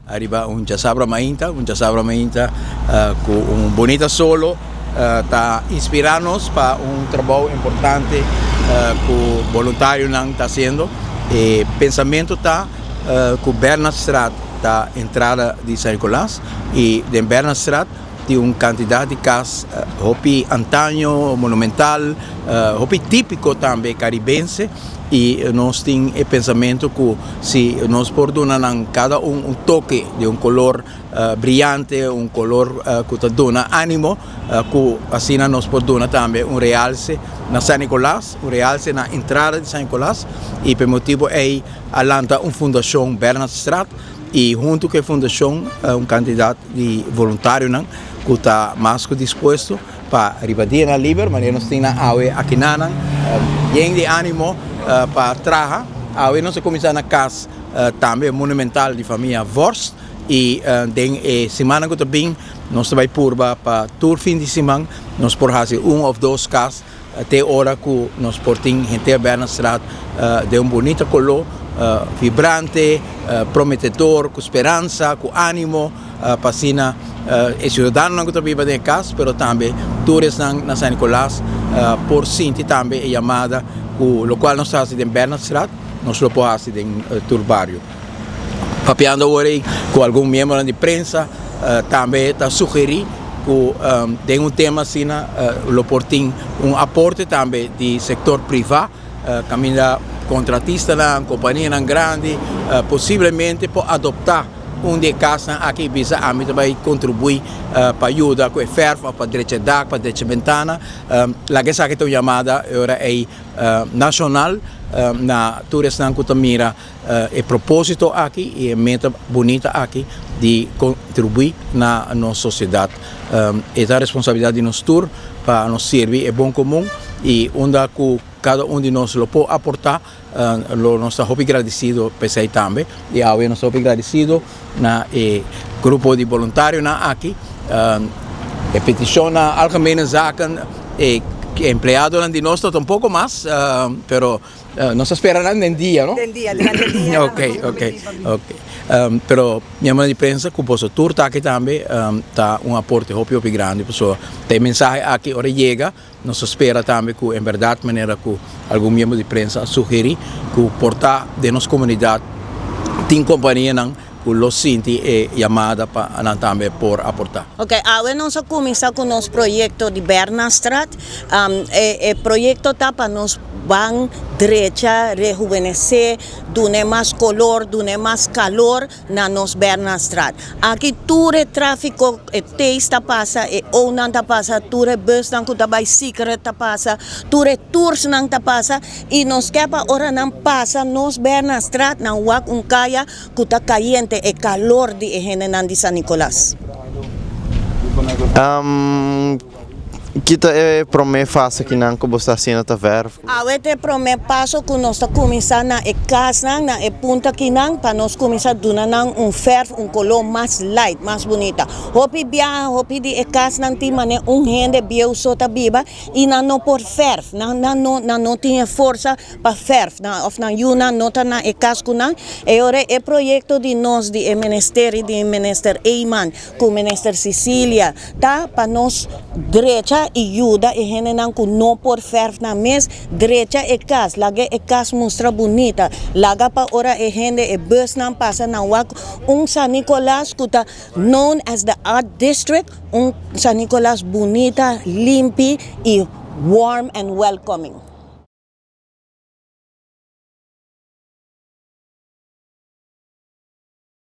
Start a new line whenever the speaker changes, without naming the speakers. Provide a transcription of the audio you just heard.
Ariba un djasabra mainta, un djasabra mainta ku un bunita solo ta inspirá nos pa un trabou importante ku boluntarionan ta hasiendo. E pensamentu ta ku Bernardstraat ta entrada di San Nicolas i den Bernardstraat tin un kantidat di kas hopi antaño, monumental, hopi típiko tambe karibense. I nos tin e pensamentu ku si nos por duna nan kada un un toke di un kolor briyante, un kolor ku ta duna ánimo, ku asina nos por duna tambe un realse na San Nicolas, un realse na entrada di San Nicolas. I pa e motibu ei a lanta un fundashon Bernardstraat i huntu ku e fundashon un kantidat di voluntarionan ku ta mas ku dispuesto Pa riba dianan liber, manera nos tin nan awe akinanan, yen di animo pa traha. Awe nos a kuminsá na kas tambe monumental di famia Vorst i den e simannan ku ta bin nos ta bai purba pa tur fin di siman nos por hasi un òf dos kas te ora ku nos por tin henter Bernardstraat den un bunita koló, vibrante, prometedor, ku speransa, ku animo. Pa asina e ciudadanonan cu ta biba den e cas, pero tambe tur esnan na San Nicolas por sinti tambe e yamada cu locual nos ta haci den Bernardstraat, nos lo por haci den tur bario. Papiando awor ey cu algun miembronan di prensa tambe ta sugeri cu den un tema asina lo por tin un aporte tambe di sector priva, caminda contratistanan, companianan grandi posiblemente por adopta un di e kasnan aki i bisa ami ta bai kontribuí pa yuda ku e fèrf òf pa drecha e dak, pa drecha e bentana. Laga esaki ta un yamada e ora ei nashonal na tur esnan ku ta mira e propósito aki i e meta bunita aki di kontribuí na nos sosiedat. E ta responsabilidat di nos tur pa nos sirbi e bon komun i unda ku kada un di nos lo por aportá. Lo nos ta hopi gradisido p'esei tambe i awe nos ta hopi gradisido na e grupo di boluntarionan aki. E petishon na Algemene Zaken, e empleadonan di nos no ta un poko mas, pero nos ta spera nan den dia, no?
Den dia, durante dia.
Ok, ok, ok. Pero miembronan di prensa ku boso tur ta aki tambe ta un aporte hopi hopi grandi pasobra ta e mensahe aki ora yega. Nos ta spera tambe ku en bèrdat manera ku algun miembro di prensa a sugerí ku por ta den nos komunidat tin kompanianan ku lo sinti e yamada pa nan tambe por aportá.
Ok, awe nos a kuminsá ku nos proyekto di Bernardstraat. E proyekto ta pa nos ban drecha, rehubenesé, dun'é mas kolor, dun'é mas kalor na nos Bernardstraat. Aki tur e trafiko, e T's ta pasa, e O'nan ta pasa, tur e busnan ku ta bai Secret ta pasa, tur e toursnan ta pasa i nos ke pa ora nan pasa nos Bernardstraat nan wak un kaya ku ta kayente, e kalor di e hendenan di San Nicolas.
Ki ta e promé fase kinan ku bo sta hasiendo ta vèrf?
Awe ta e promé paso ku nos ta kuminsá na e kasnan, na e punta kinan, pa nos kuminsá duna nan un fèrf, un koló mas light, mas bunita. Hopi biaha, hopi di e kasnan tin manera un hende bieu so ta biba i nan no por fèrf, nan nan no nan no tin e forsa pa fèrf, nan òf nan yunan no ta na e kas ku nan. E ora e proyekto di nos di e ministerio di Minister Eman ku Minister Cecilia ta pa nos drecha i yuda e hendenan ku no por fèrf nan mes, drecha e kas, laga e kas mustra bunita, laga pa ora e hende e busnan pasa nan wak un San Nicolas ku ta known as the art district, un San Nicolas bunita, limpi i warm and welcoming.